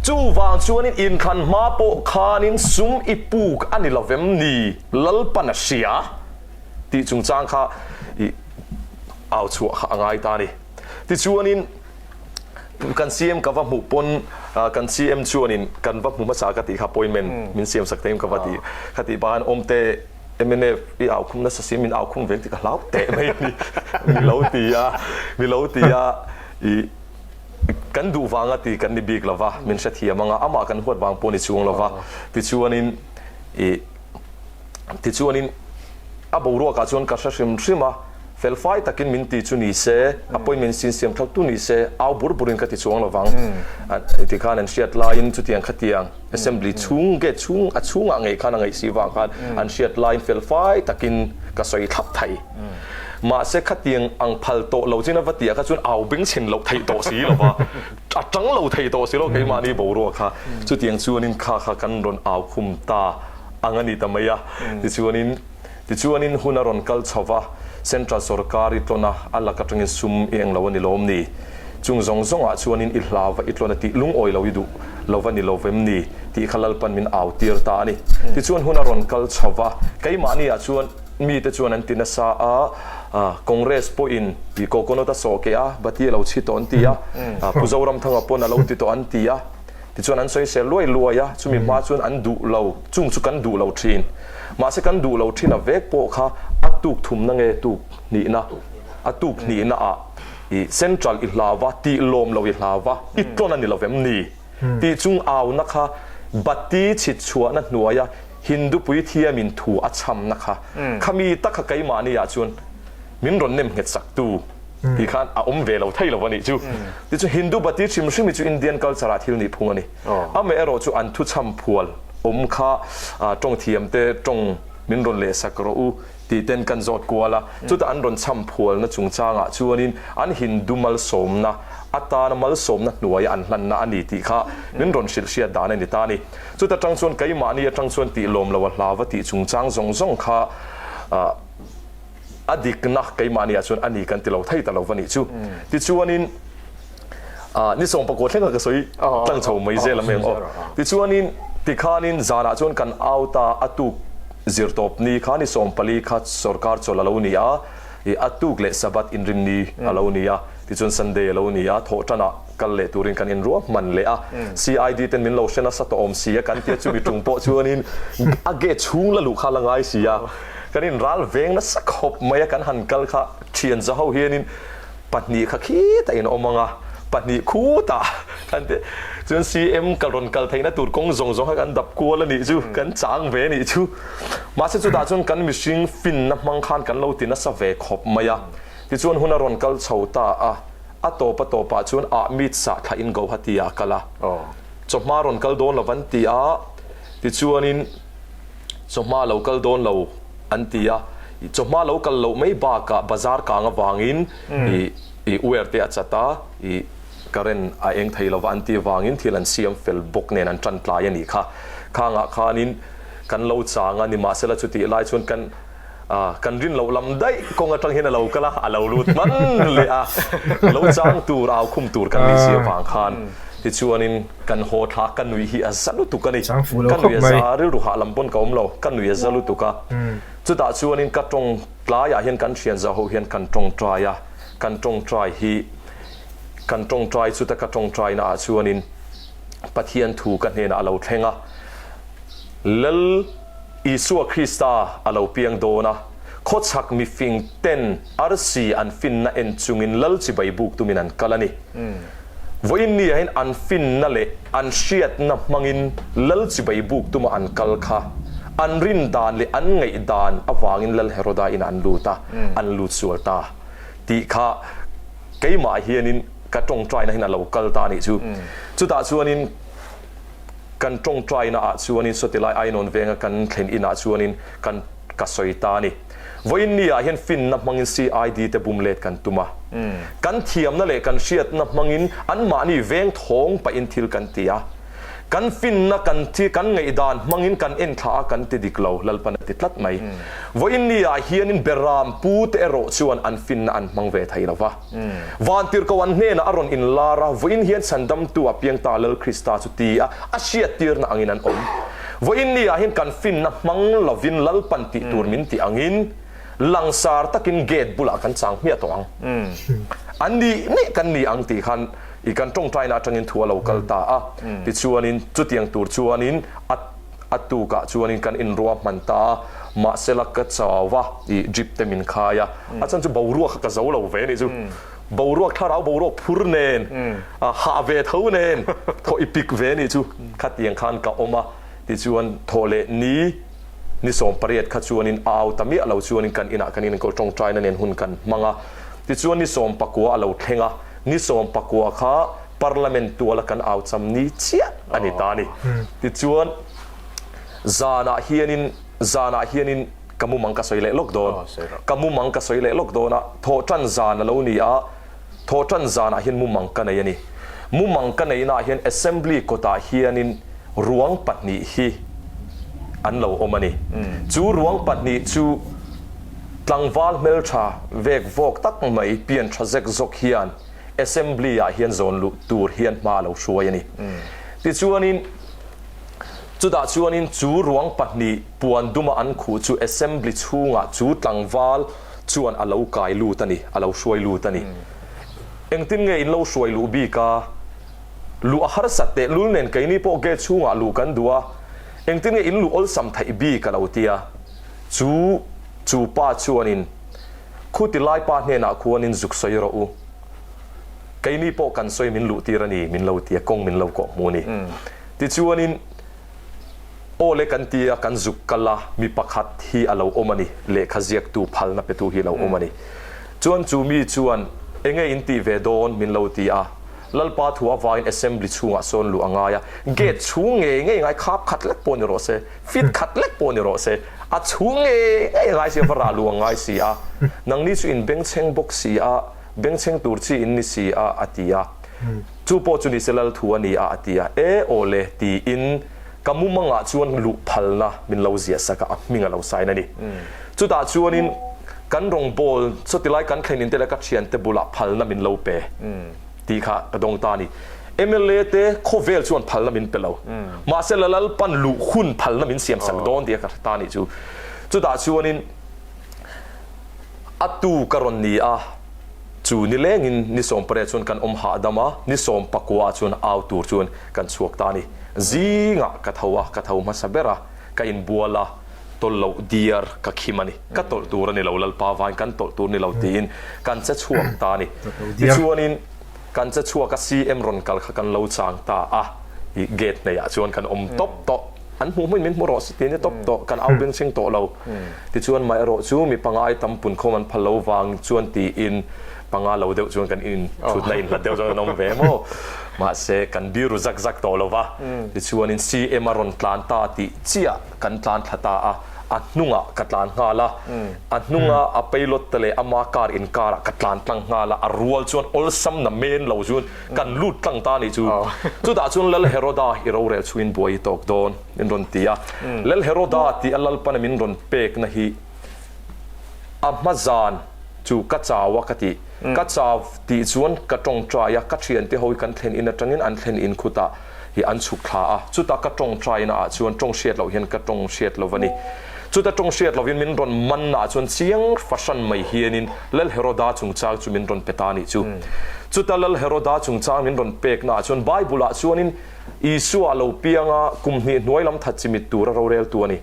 Chuvang chuanin inthlan hma pawh khanin sum i puk a ni lovem ni Lalpan a hria tih chungchang kha i au chhuah kha a ngai ta a ni. Tichuanin kan CM ka va hmuh pawn kan CM chuanin kan va hmu hmasa ka tih kha appointment min siam sak thei ka va ti kha tih pahan awmte mnf i au khum nasa si min au khum veng tih ka hlau teh mai a ni mi lo ti a mi lo ti a i Kan duh vanga ti kan ni bik lo va, min hrethiam anga amah kan huat vang pawh ni chuang lo va. Tichuanin i tichuanin a boruakah chuan ka hre hrim hrim a, felfai takin min ti chu ni se, appointment sin siam thlak tu ni se, au bur burin ka ti chuang lo vang. Tikhan an hriat laiin chutiang khatiang Assembly chhung gate chhung a chhungah ngei khan a ngaih si vang khan an hriat laiin felfai takin ka sawi thlap thei. Mahse khatiang ang phal tawh lo chin a va tih ah kha chuan au beng chhin loh theih tawh si lo va, a tang lo thei tawh si lo keimahni boruak kha. Chutiang chuanin kha kha kan rawn au khum ta ang a ni ta mai a. Tichuanin tichuanin hun a rawn kal chho va, Central sorkar i tlawn a, a lak atangin sum i eng lo a ni lawm ni? Chung zawng zawngah chuanin i hlau va i tlawn a tih lungawi lo i duh lo va ni lo vem ni? tih kha Lalpan min au tir ta a ni. Tichuan hun a rawn kal chho va, keimahni ah chuan Mite chuan an ti nasa a, Congress pawhin i coconut a sawh keh a, bati a lo chhi tawh an ti a, Pu Zoramthanga pawn a lo ti tawh an ti a, tichuan an sawisel luai luai a, chumi hma chuan an duh lo, chung chu kan duh lo thin. Mahse kan duh lo thin a vek pawh kha a tuk thumna nge tuk hnihna, a tuk hnihna ah i central i hlau va, tih lawm lo i hlau va, i tlawn a ni lo vem ni? Tih chung auna kha bati chhit chhuahna hnuaia Hindu puithiamin thu a chhamna kha khami tak kha keimahni ah chuan min rawn nem nghet sak tu tih khan a awm ve lo thei lo a nih chu. Tichuan Hindu bati hrim hrim hi chu Indian culture ah thil nih phung a ni. Amaherawh chu an thu chham phual awm kha tawng thiam te tawng min rawn leh sak rawh u tih ten kan zawt kual a. Chutah an rawn chham phualna chungchangah chuanin an Hindu malsawmna atana malsawmna hnuaia an hlanna a ni tih kha min rawn hrilh hriat dan a ni ta a ni. Chuta tang chuan keimahni atang chuan tih lawm lo a hlau va tih chungchang zawng zawng kha a dikna keimahni ah chuan a ni kan ti lo thei ta lo va nih chu. Tichuanin ni sawmpakua thleng kha ka sawi tlang chho mai zel a meng aw. Tichuanin tikhanin zanah chuan kan out a, a tuk zirtawp ni kha ni 14 kha sorkar chawlh a lo ni a, a tuk leh Sabbath inrinni a lo ni a, tichuan Sunday a lo ni a, thawhtanah Kal leh turin kan inruah hman leh a, CID ten min lo hre nasa tawh awm si a kan tia chumi tum pawh chuanin a gate chhung la luh kha la ngai si a, kan inral veng nasa khawp mai a kan han kal kha thian za ho hianin pahnih kha khitah in awm ang a, pahnih khutah kan ti chuan CM kal rawn kal theihna tur kawng zawng zawng kha kan dap kual a nih chu, kan chang ve a nih chu. Mahse chutah chuan kan mihring finna hmang khan kan lo ti nasa ve khawp mai a, tichuan hun a rawn kal chho ta a. A tawp a tawpah chuan ah meat sah thla in Guwahati ah a kal a. Chawhma rawn kal dawn lo an ti a, tichuanin chawhma lo kal dawn lo an ti a. Chawhma lo kal loh mai bakah bazar kang avangin i i wire te a chat a, i current a eng thei lova an tih avangin thil an siam fel bawk nen an tan tlai a nih kha. Khangah khanin kan lo chang a, nimahsela chutih lai chuan kan Kan rin loh lam daih kawng atang hian a lo kal a, a lo lut hman leh a, lo chang tur, au khum tur kan nih si avang khan tichuanin kan haw thla ka nuih hi a za lutuk a ni. Ka nuih a za rilru hah lam pawn ka awm lo, ka nuih a za lutuk a. Chutah chuanin ka tawng tlaiah hian kan thian za ho hian kan tawngtai a, kan tawngtai hi kan tawngtai chuta ka tawngtaina ah chuanin Pathian thu ka hnenah a lo thleng a, Lal Isua Krista a lo piang dawn a, khawchhak mifing ten arsi an finna en chungin Lal chibai buk tumin an kal a ni. Vawiin ni ahin an finna leh an hriatna hmangin Lal chibai buk tuma an kal kha an rin dan leh an ngaih dan avangin Lal Heroda inah an lut a, an lut sual ta tih kha keimah hianin ka tawngtaina hian a lo kal ta a nih chu. Chutah chuanin. Kan tawngtaina ah chuanin sawtilai Ainawn venga kan thlen inah chuanin kan ka sawi ta a ni. Vawiin ni ah hian finna hmangin CID te bum let kan tum a. Kan thiamna leh kan hriatna hmangin anmahni veng thawng pahin thil kan ti a. Kan finna kan thi kan ngaihdan hmangin kan enthla a kan ti dik lo, Lalpan a ti tlat mai. Vawiin ni ah hianin Beram pu te erawh chuan an finna an hmang ve thei lo va. Vantirhkoh an hnenah a rawn inlar a, vawiin hian chhandamtu a piang ta Lal Krista chu ti a, a hriattirna angin an awm. Vawiin ni ah hian kan finna hmang lovin Lalpan tih tur min tih angin langsar takin gate bulah kan chang hmiah tawh ang. An nih nih kan ni ang tih khan i kan tawngtaina atangin thu a lo kal ta a. Tichuanin chutiang tur chuanin a a tukah chuanin kan inruahman ta a, mahsela ka chau a, i drip te min khai a, a chhan chu boruak kha ka zo lo ve anih chu. Boruak thlarau boruak phur nen, hah ve tho nen, thaw i pik ve anih chu. Khatiang khan ka awm a, tichuan thaw leh ni ni 18 kha chuanin a au ta miah lo chuanin kan inah kan inenkawl tawngtaina nen hun kan hmang a, tichuan ni 19 a lo thleng a, ni 19 kha Parliament tuala kan au cham ni chiah a ni ta a ni. Tichuan, zanah hianin, zanah hianin ka mumang ka sawi leh lawk dawn. Ka mumang ka sawi leh lawk dawn a, thawhtan zan a lo ni a, thawhtan zanah hian mumang ka nei a ni. Mumang ka neihnaah hian Assembly kawtah hianin ruang pahnih hi an lo awm a ni. Chu ruang pahnih chu tlangval hmeltha vek vawk tak mai, pian tha zek zawk hian, Assembly ah hian zawn luh tur hian hma a lo hruai a ni. Tichuanin chutah chuanin chu ruang pahnih puan duma an khuh chu Assembly chhungah chu tlangval chuan a lo kai lut a ni, a lo hruai lut a ni. Engtin nge in lo hruai luh bik a? Luh a harsat teh lul nen keini pawh gate chhungah luh kan duh a, engtin nge in luh awlsam theih bik a lo ti a. Chu chu pa chuanin Khuti lai pa hnenah khuanin zuk sawi rawh u. Keini pawh kan sawi min luh tir a ni, min lo ti a, kawng min lo kawh hmu a ni. Tichuanin, Aw le kan ti a, kan zuk kal a, mi pakhat hi a lo awm a ni, lehkha ziaktu phalna petu hi a lo awm a ni. Chuan chu mi chuan, Enge in tih ve dawn? min lo ti a. Lalpa thu avangin Assembly chhungah sawn luh a ngai a, gate chhung ngei ngei ngai khap khat lek pawh ni rawh se, Fit khat lek pawh ni rawh se, a chhung ngei ngei a ngai si a, va rah luh a ngai si a, nangni chu in bengchheng bawk si a, bengchheng tur chi in ni si a, a ti a. Chu pawh chu ni se lal thu a ni a, a ti a. E aw le, tiin ka mumangah chuan luh phalna min lo ziah sak a, a hming a lo sign a ni. Chutah chuanin kan rawngbawl sawtilai kan thlen in te leh ka thiante bulah phalna min lo pe. Tih kha ka dawng ta a ni. Mla te khawvel chuan phalna min pe lo. Mahse la Lalpan luh hun phalna min siam sak dawn tih a ka hre ta a nih chu. Chutah chuanin a tu ka rawn ni a, chu nilengin ni 18 chuan kan awm hahdam a, ni 19 ah chuan au tur chuan kan chhuak ta a ni. Zingah ka tho a, ka tho hmasa ber a, ka inbual a, tawlh loh diar ka khim a ni. Ka tawlh tur a ni lo, Lalpa vain kan tawlh tur ni lo tiin kan che chhuak ta a ni. Tichuanin kan che chhuak a, CM rawn kal kha kan lo chang ta a, i gate hnaihah chuan kan awm tawp tawh. An hmuh hmuin min hmu rawh se tiin i tawp tawh, kan au bengchheng tawh lo. Tichuan mah erawh chu mi pangai tam punkhawm an phal lo vang chuan tiin panga lo deuh chuan kan in thutna inhlat deuh chuan kan awm ve maw. Mahse kan biru zak zak tawh lo va, tichuanin CM a rawn tlan ta tih chiah kan tlan thla ta a, a hnungah ka tlan nghal a, a hnunga a pilot te leh ama car inkarah ka tlan tlang nghal a, a rual chuan awlsam na men lo chuan kan lut tlang ta a nih chu. Chutah chuan Lal Heroda i rorel chungin buai i tawk dawn min rawn ti a, Lal Heroda tih a Lalpana min rawn pekna hi a hma zan chu ka chau a ka ti, ka chau tih chuan ka tawngtai a, ka thiante ho hi kan thlen in atangin an thlen in khutah hi an chhuk thla a, chuta ka tawngtaina ah chuan tawng hriat loh hian ka tawng hriat lo a ni. Chuta tawng hriat lovin min rawn manna ah chuan chiang fahran mai hianin Lal Heroda chungchang chu min rawn pe ta a nih chu. Chuta Lal Heroda chungchang min rawn pekna ah chuan Bible ah chuanin Isua a lo piang a, kum hnih hnuai lam that chimit tura roreltu a ni.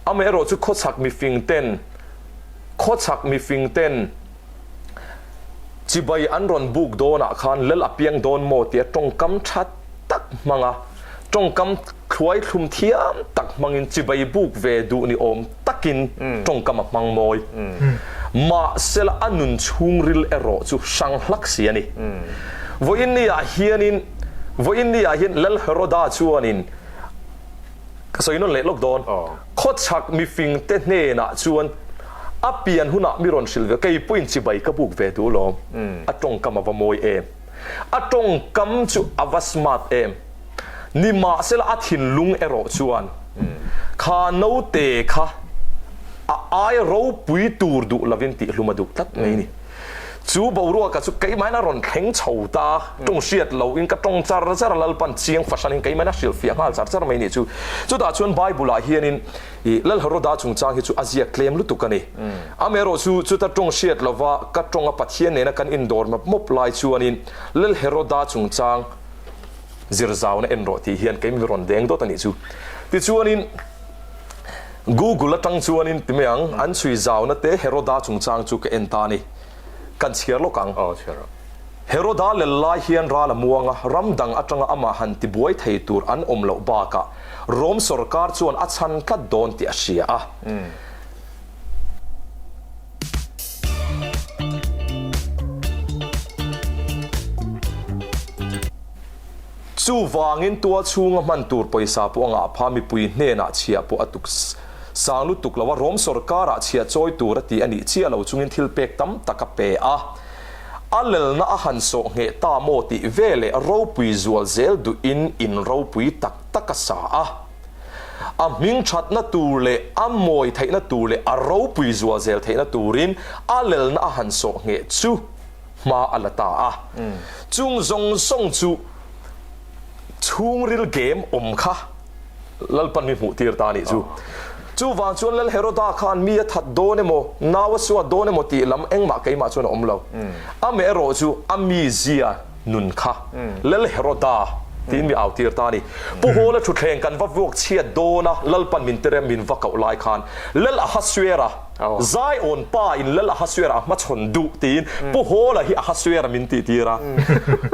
Amaherawh chu khawchhak mifing ten khawchhak mifing ten Chibai an rawn buk dawnah khan lal a piang dawn maw tia tawngkam tha tak hmanga tawngkam thluai thlum thiam tak hmangin chibai buk ve duh ni awm takin tawngkam a hmang mawi. Mahsela a nun chhungril erawh chu hrang hlak si a ni. Vawiin ni-ah hianin vawiin ni-ah hian Lal Heroda chuanin Ka sawi nawn leh lawk dawn. Khawchhak mifingte hnenah chuan a pian hunah mi rawn hrilh ve, kei pawhin chibai ka buk ve duh lawm. A tawngkam a va mawi em. A tawngkam chu a va smart em. Nimahsela a thinlung erawh chuan kha naute kha a ai ropui tur duh lovin tihhlum a duh tlat mai a ni. Chu boruaka chu keimahin a rawn thleng chho ta, tawng hriat loin ka tawng char char a, Lalpan chiang fahranin keimahin a hrilhfiah nghal char char mai a nih chu. Chutah chuan Bible-ah hianin i Lalheroda chungchang hi chu a ziak tlem lutuk a ni. Amaherawhchu chuta tawng hriat lova ka tawnga Pathian nena kan indawr mawp mawp lai chuanin Lalheroda chungchang zir zauna en rawh tih hian kei mi rawn deng dawt a nih chu. Tichuanin Google atang chuanin ti mai ang, an chhui zauna te Heroda chungchang chu ka en ta a ni. Kan chhiar lawk ang. Aw chhiar rawh. Heroda lel lai hian ral a muang a, ram dang atanga amah han tibuai thei tur an awm loh bakah Rom sawrkar chuan a chhan tlat dawn tih a hria a. Chuvangin tualchhunga hman tur pawisa pawh a ngah pha, mipui hnenah chhiah pawh a tuk sang lutuk lo a, Rom sawrkarah chhiah chawi tur a ti a nih chiah lo chungin thil pek tam tak a pe a. A lelna a han sawh ngheh ta maw tih veleh ropui zual zel duhin in ropui tak tak a sa a. A hming thatna tur leh a mawi theihna tur leh a ropui zual zel theihna turin a lelna a han sawh ngheh chu hma a la ta a. Chung zawng zawng chu chhungril game awm kha Lalpan mi hmuh tir ta a nih chu. Chuvang chuan Lal Heroda khan mi a that dawn emaw, nau a suat dawn emaw tih lam engmah keimah chuan a awm lo. Amaherawh chu a mizia nun kha Lal Heroda tiin mi au tir ta a ni. Pu Hawla thutthleng kan va vuak chhiat dawn a, Lalpan min tirem min va koh lai khan Lal Ahasuera, Zion pa in Lal Ahasuera a hmachhawn duh tiin Pu Hawla hi Ahasuera min tih tir a.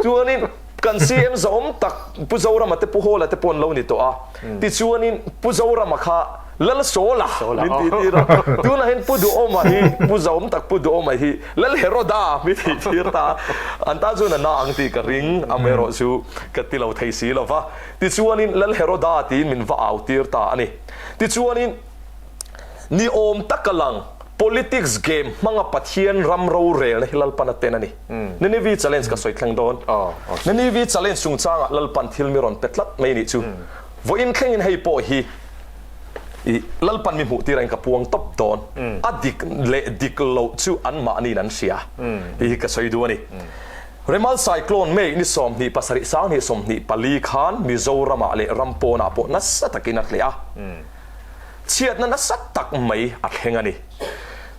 Chuanin kan CM zahawm tak Pu Zorama te Pu Hawla te pawh an lo ni tawh a. Tichuanin Pu Zorama kha Lal Sawla min tih tir a. Tunah hian Pu Duhawma hi Pu zahawm tak Pu Duhawma hi Lal Heroda min tih tir ta. An tan chuan a na ang tih ka ring, amaherawhchu ka ti lo thei si lo va. Tichuanin Lal Heroda tiin min va au tir ta a ni. Tichuanin ni awm taka lang politics game hmanga Pathian ram rorelna hi Lalpan a ten a ni. Nineveh challenge ka sawi thleng dawn. Nineveh challenge chungchangah Lalpan thil mi rawn pe tlat mai nih chu. Vawiin thlengin hei pawh hi i Lalpan mi hmuh tir ain ka puang tawp dawn. A dik leh dik loh chu anmahniin an hria tih hi ka sawi duh a ni. Remal Cyclone May ni 27 sanghnih 24 khan Mizoramah leh ram pawnah pawh nasa takin a tleh a. Chhiatna nasa tak mai a thleng a ni.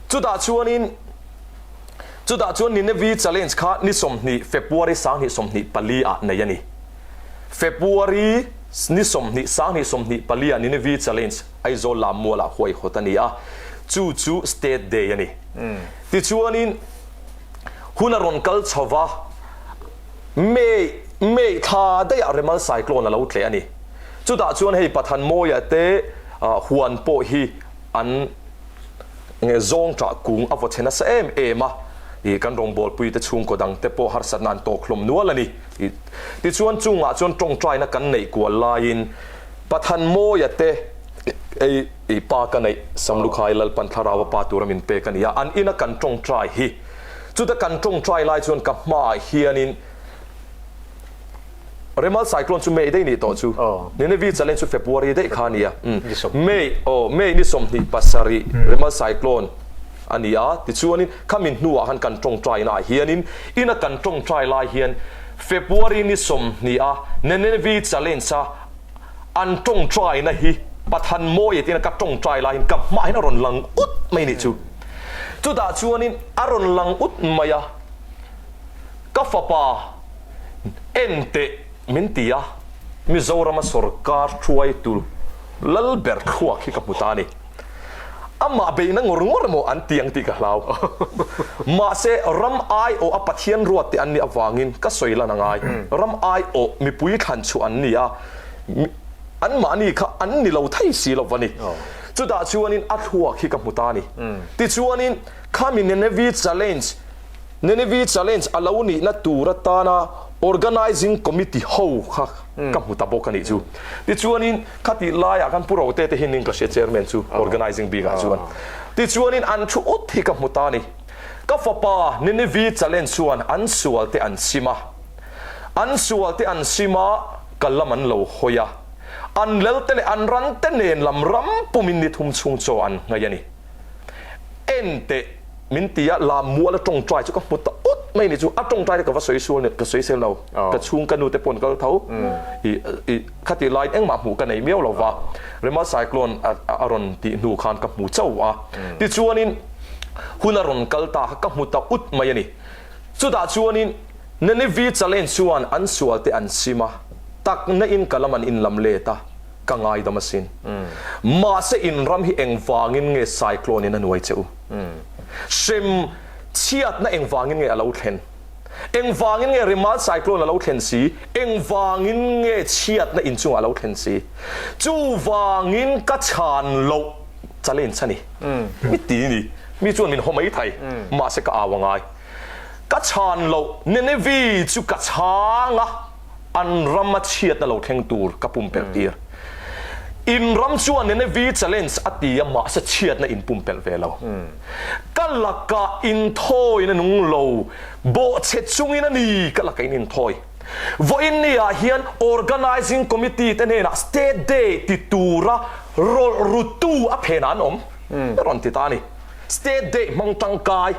Chutah chuanin chutah chuan Nineveh Challenge kha ni 20 February sanghnih 24 ah nei a ni. February ni 20 sanghnih 24 ah Nineveh Challenge Aizawl Lammualah huaihawt a ni a, chu chu State Day a ni. Tichuanin hun a rawn kal chho va, May May thla daihah Remal Cyclone a lo tleh a ni. Chutah chuan hei Pathanmawia te huan pawh hi an nge zawngṭah kung a vaw chhe nasa em em a, ih kan rawngbawlpui te chhungkaw dang te pawh harsatna an tawk hlawm nual a ni. Tichuan chungah chuan ṭawngṭaina kan neih kual laiin Pathanmawia te ei ih pa ka neih Samlukhai Lalpan Thlarau a pa tura min pek a ni a, an ina kan ṭawngṭai hi chuta kan ṭawngṭai lai chuan ka hmaah hianin Remal Cyclone chu May daih nih tawh chu. Nineveh Challenge chu February daih kha a ni a. May, aw, May ni 27 Remal Cyclone a ni a. Tichuanin khami hnuah khan kan tawngtaina ah hianin ina kan tawngtai lai hian February ni 20 a Nineveh Challenge a an tawngtaina hi Pathan mawi tina ka tawngtai laiin ka hmah hian a rawn lang ut mai nih chu. Chutah chuanin a rawn lang ut mai a, ka fapa, En teh min ti a, Mizorama sawrkar hruaitu lal ber thluak hi ka hmu ta a ni. Amah beihna ngawr ngawr emaw an ti ang tih ka hlau. Mahse, ram aiawh a Pathian ruat te an nih avangin ka sawi lan a ngai. Ram aiawh mipui thlan chhuah an ni a, anmahni kha an ni lo thei si lo va ni. Chutah chuanin a thluak hi ka hmu ta a ni. Tichuanin khami Nineveh Challenge, Nineveh Challenge a lo nihna tur atana Organising Committee ho kha ka hmu ta bawk a nih chu. Tichuanin khatih laiah khan Pu Rote te hian ka hria Chairman chu Organising bikah chuan. Tichuanin an thu ut hi ka hmu ta a ni. Ka fapa Nineveh Challenge chuan an sual te an sim a. An sual te an sim a. Ka lam an lo hawi a, an lelte leh an rante nen lam ram pumin ni thum chhung chaw an nghai a ni. En teh, min ti a, lam mual a tawngtai chu ka hmu ta ut mai ni chu, a tawngtai te ka va sawi sual ka sawi sel lo, ka chhung ka nu te pawh an kal tho, i i khati laiin engmah hmuh ka nei miau lo va, Rema cyclone a a rawn tih hnu khan ka hmu chauh a, tichuanin hun a rawn kal ta kha ka hmu ta ut mai a ni. Chutah chuanin Nenivi challenge chuan an sual te an sim a, takna in ka lam an inlam let a, ka ngaidam asin. Mahse in ram hi engvangin nge cyclone in a nuai che u? Hrem chhiatna engvangin nge a lo thlen? Engvangin nge Remal cyclone a lo thlen si? Engvangin nge chhiatna inchungah a lo thlen si? Chuvangin ka chhan loh challenge a ni. Mi ti ni. Mi chuan min haw mai thei, mahse ka au a ngai. Ka chhan loh Nineveh chu ka chhang a, an rama chhiatna lo thleng tur ka pumpelh tir. In ram chuan Nineveh challenge a ti a, mahse chhiatna in pumpelh ve lo. Ka lakah inthawina nung lo, bawhchhe chungin a ni ka lakah in inthawi. Vawiin ni ah hian Organising Committee te hnenah State Day ti tura rawlh rutu a phenah an awm. A rawn ti ta a ni. State Day hmang tangkai,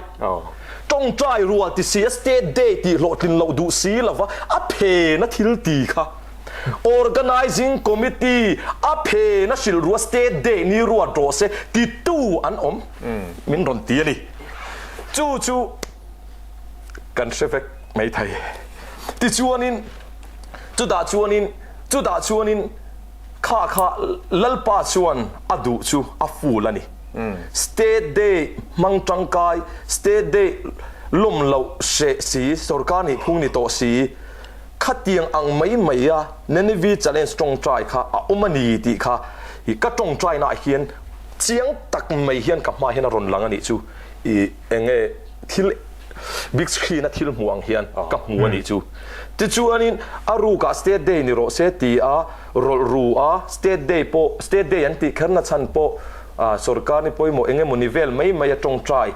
tawngtai rual ti si a State Day tih hlawhtlin loh duh si lova a phena thil ti kha Organising Committee a phena hrilh rua State Day ni ruat rawh se titu an awm min rawn ti a ni. Chu chu kan hre vek mai thei. Tichuanin chutah chuanin chutah chuanin Kha kha Lalpa chuan a duh chu a ful a ni. State Day hmang tangkai, State Day lawm loh hreh si, sorkar nih phung ni tawh si, khatiang ang mai mai a Nenivi Challenge tawngtai kha a awm a ni tih kha ka tawngtainaah hian chiang tak mai hian ka hma hian a rawn lang a nih chu. I enge thil big screen a thil hmuh ang hian ka hmu a nih chu. Tichuanin a rukah State Day ni rawh se ti a rawlh ru a, State Day pawh State Day an tih kher na chhan pawh sorkar ni pawimawh eng emaw ni vel mai mai a tawngtai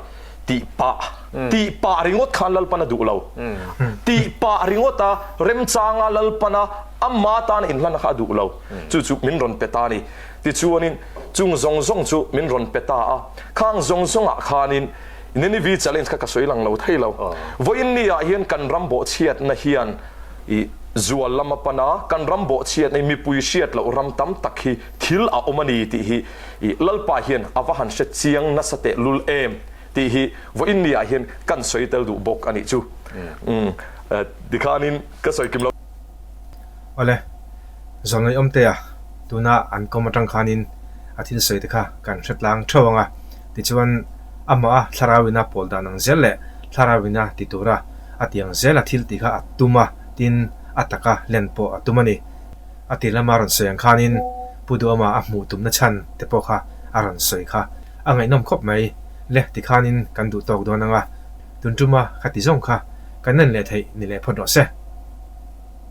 tih pah tih pah ringawt khan Lalpan a duh lo. Tih pah ringawt a remchanga Lalpana ama tana inhlan kha a duh lo. Chu chu min rawn pe ta a ni. Tichuanin chung zawng zawng chu min rawn pe ta a, khang zawng zawngah khanin Ninive challenge kha ka sawi lang lo thei lo. Vawiin ni ah hian kan ram bawhchhiatna hian i zual lam a pan a, kan ram bawhchhiatna hi mipui hriat loh ram tam tak hi thil a awm a ni tih hi i Lalpa hian a va han hre chiang nasa teh lul em tih hi vawiin ni ah hian kan sawi tel duh bawk a nih chu. Umm tikhanin ka sawi kim lo. Awle, Zawlngaih Awmtea tuna an kawm atang khanin a thil sawi te kha kan hre tlang theuh ang a, tichuan amah a thlarauina pawl dan ang zel leh thlarauina ti tura a ti ang zel a thil tih kha a tum a, tin a taka len pawh a tum a ni. A ti lama rawn sawi ang khanin Pu Duhama a hmuh tumna chhan te pawh kha a rawn sawi kha a ngaihnawm khawp mai le tikhanin kan duh tawk dawn ang a, tun tuma kha ti zawng kha kan en leh theih ni leh phawt rawh se.